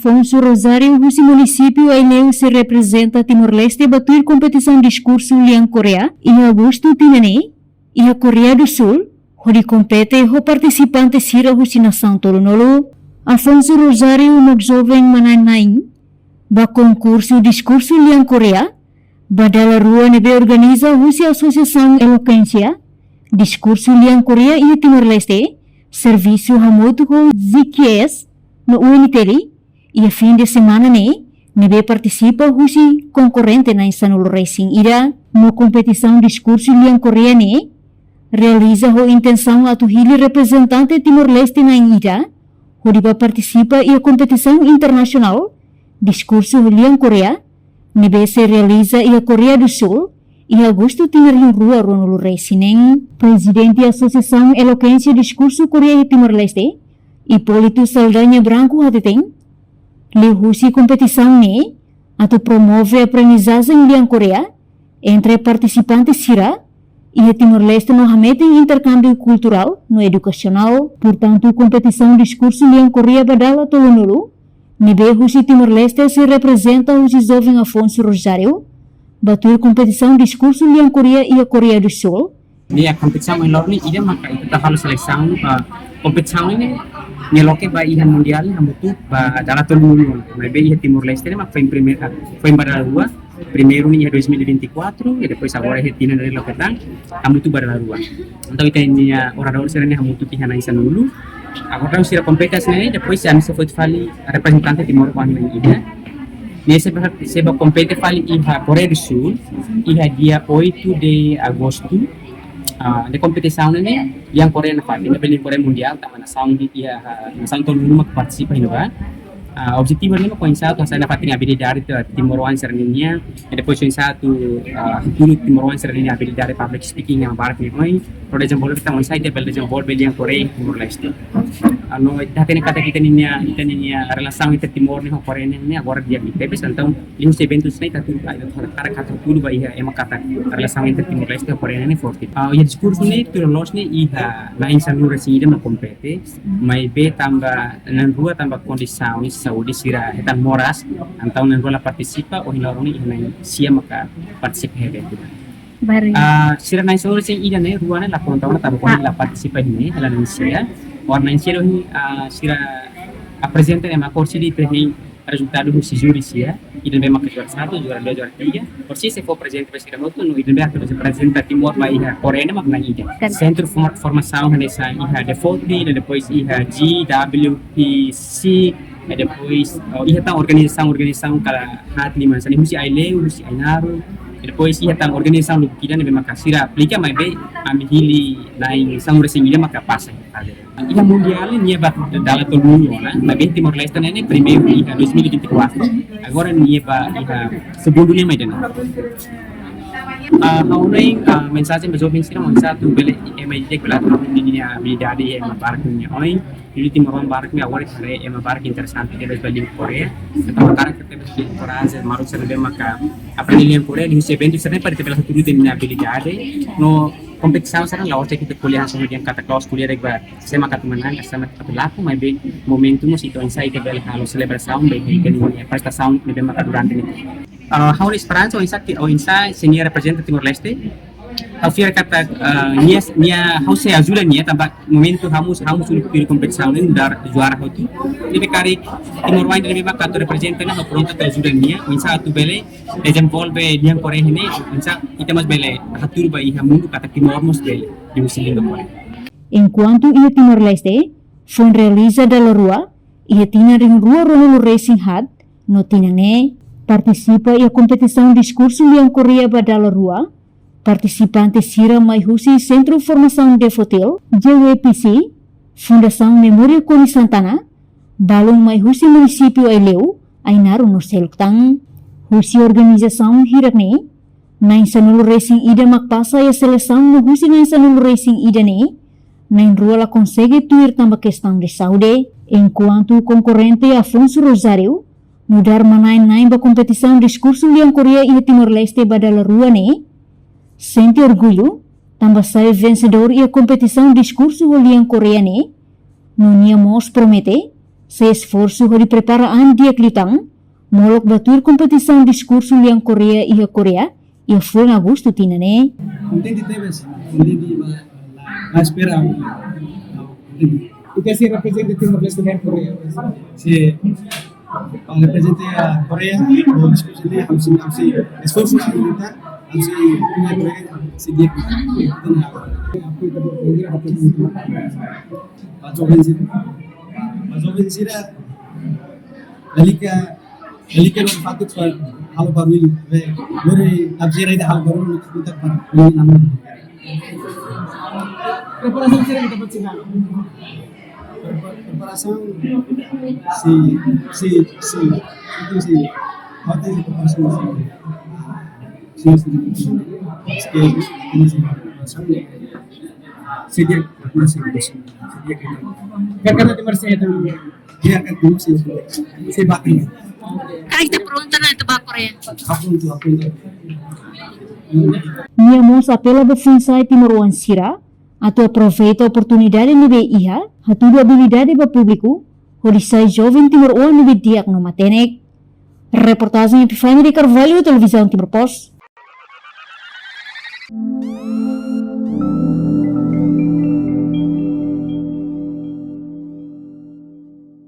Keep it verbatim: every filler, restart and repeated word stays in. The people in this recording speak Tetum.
Afonso Rosário husi munisípiu Aileu sei reprezenta Timor-Leste ba tuir kompetisaun diskursu lian Koreia iha agostu tinan ne'e iha Koreia do Sul, hodi kompete ho partisipante sira husi nasaun tolunulu. Afonso Rosário mak joven manán-na'in ba konkursu diskursu lian Koreia ba dala rua ne'ebé organiza husi Asosiasaun Elokuénsia Diskursu Lian Koreia iha Timor-Leste, servisu hamutuk ho Z Q S no U N T L, iha fin de semana ne'e, ne'ebé partisipa husi konkorrente na'in sanulu-resin-ida. No kompetisaun diskursu lian Koreia ne'e realiza ho intensaun atu hili reprezentante Timor-Leste na'in ida hodi bá partisipa iha kompetisaun internasionál diskursu lian Koreia ne'ebé sei realiza iha Koreia do Sul iha agostu tinan rihun rua ruanulu-resin-neen. Prezidente Asosiasaun Elokuénsia Diskursu Koreia iha Timor-Leste, Hipólito Saldanha Branco hateten, liuhusi kompetisaun ne'e atu promove aprendizajen lian Koreia entre partisipante sira iha Timor-Leste no hametin interkámbiu kulturál no edukasionál. Portantu, kompetisaun diskursu lian Koreia ba dala tolunulu ne'ebé husi Timor-Leste sei reprezenta husi joven Afonso Rosário ba tuir kompetisaun diskursu lian Koreia iha Koreia do Sul. Nia kompetisaun ohin loron ne'e ida maka ita halo selesaun ba kompetisaun ne'e, nia loke ba iha mundiál hamutuk ba dala tolunulu. Maibé iha Timor-Leste ne'e mak foin primeira, foin ba dala rua. Primeiru ne'e iha dois mil e vinte e quatro, e depois agora iha tinan ne'e loke tan, hamutuk ba dala rua. Entaun ita-nia oradór sira ne'e hamutuk iha na'in sanulu. Agora sira kompete hanesan ne'e, depois ami sei foti fali reprezentante Timor-Leste na'in ida. Nia sei bá, sei bá kompete fali iha Koreia do Sul, iha dia oito de agosto. Ah, ne'e kompetisaun ne'e, lian Koreia nafatin, ne'e bele Koreia mundiál, tanba nasaun ne'e iha, ah, nasaun tolunulu mak partisipa iha ne'ebá. Ah, objetivu ne'e mak oinsá atu hasai nafatin abilidade atu timoroan sira-nian, e depois oinsá atu, ah, futuru timoroan sira-nian abilidade public speaking ema barak ne'e oin, para dezenvolve tan oinsá ita bele dezenvolve lian Koreia Timor-Leste. Ah, no, ita hatene katak ita-nia, ita-nia relasaun entre Timor ne'e ho Koreia ne'e, ne'e agora di'ak tebes, entaun liuhusi eventu hanesan ne'e ita atu, ita atu hakarak atu hatudu ba iha ema katak relasaun entre Timor-Leste ho Koreia ne'e forte. Ah, iha diskursu ne'e, tuir loloos ne'e iha na'in sanulu-resin-ida mak kompete, maibé tanba na'in rua tanba kondisaun saúde sira hetan moras, entaun na'in rua la partisipa, ohin loron ne'e iha na'in sia maka partisipa iha eventu. Baru. Ah, sira na'in sanulu-resin-ida ne'e, rua ne'e la konta ona tanba ohin la partisipa iha ne'e, hela na'in sia. Agora na'in sia ne'e, ah, sira aprezenta ne'e mak orsida ita hein rezultadu husi júri sira, ida ne'ebé maka juara satu, juara dua, juara tiga. Orsida sei fó prezente ba sira hotu, no ida ne'ebé atu aprezenta Timor ba iha Koreia ne'e mak na'in ida. Kan. Sentru forma-, formasaun hanesan iha Devote, i depois iha G W P C, i depois, oh, iha tan organizasaun, organizasaun kala haat liman hanesan ne'e husi Aileu, husi Ainaro, i depois iha tan organizasaun lubuk ida ne'ebé maka sira aplika maibé ami hili na'in sanulu-resin-ida maka pasa. Iha mundiál nia ba dala tolunulu ona, maibé Timor-Leste ne'e primeiru iha dois mil e vinte e quatro, agora nia ba iha segundu ne'e mai dena. Ah, ha'u hanoin, ah, mensajen ba joven sira oinsá atu bele ema ida bele atu nia abilidade iha ema barak nia oin, hili timoroan barak ne'e agora haree ema barak interesante tebes ba lian Koreia, entaun hakarak ita bele enkoraja maluk sira ne'ebé maka aprende lian Koreia, liuhusi eventu sira ne'e para ita bele hatudu ita-nia abilidade, no kompetisaun sira ne'e la'ós de'it ita ko'alia hanesan dehan katak la'ós ko'alia de'it ba sé mak atu manán, sé mak atu lakon, maibé momentu mós ita oinsá ita bele halo selebrasaun ba ita-nia prestasaun ne'ebé maka durante ne'e. Ah, ha'u-nia esperansa oinsá ke, oinsá se nia reprezenta Timor-Leste. Ha'u fiar katak, ah, nia, nia ha'u sei ajuda nia, tanba momentu ha'u mós, ha'u mós uluk tuir kompetisaun ne'e nu'udar juara hotu. Ne'ebé karik timoroan ne'ebé maka atu reprezenta ne'e ha'u prontu atu ajuda nia, oinsá atu bele dezenvolve lian Koreia ne'e, oinsá ita mós bele hatudu ba iha mundu katak Timor mós bele, liuhusi lian Koreia. Enkuantu iha Timor-Leste, foin realiza dala rua, iha tinan rihun rua ruanulu-resin-haat, no tinan ne'e, partisipa iha kompetisaun diskursu lian Koreia ba dala rua, partisipante sira mai husi Sentru Formasaun Devote, J W P C, Fundasaun Memória Koni Santana, balun mai husi munisípiu Aileu, Ainaro no seluk tan. Husi organizasaun hirak ne'e, na'in sanulu-resin-ida mak pasa iha selesaun no husi na'in sanulu-resin-ida ne'e, na'in rua la konsege tuir tanba kestaun de saúde. Enkuantu konkorrente Afonso Rosário, nu'udar manán-na'in ba kompetisaun diskursu lian Koreia iha Timor-Leste ba dala rua ne'e, sente orgullu, tanba sai vensedór iha kompetisaun diskursu ho lian Koreia ne'e, no nia mós promete, Sei esforsu hodi prepara an di'ak liután, molok ba tuir kompetisaun diskursu lian Koreia iha Koreia, iha fulan Agostu tinan ne'e. Kontente tebes, kontente ba, ba espera, kontente. Ita sei reprezenta Timor-Leste iha Koreia. Sei, ba reprezenta Koreia, o diskusi ne'e, ha'u sei, ha'u sei esforsu, ha'u sei, ha'u sei, Koreia, sei di'ak. Ba joven sira, ba joven sira, lalika, lalika no fatuk para halo barullu, be, lori tabjera ida halo barullu, no kutak para, ini nama. Preparasaun sira ita buat sira. Prepa-, preparasaun, si, si, si, itu si, hotel si preparasaun si. Si, si, si, si, ini si preparasaun. Sediak, sediak. Karena di Marsella, dia akan terus, saya bakal. Karik ita pronta ona atu ba Koreia? Pronta, pronta. Nia mós apela ba foinsa'e timoroan sira atu aproveita oportunidade ne'ebé iha, hatudu abilidade ba públiku, hodi sai joven timoroan ne'ebé di'ak no matenek. Reportajen Epifania de Carvalho, Televizaun Timor Post.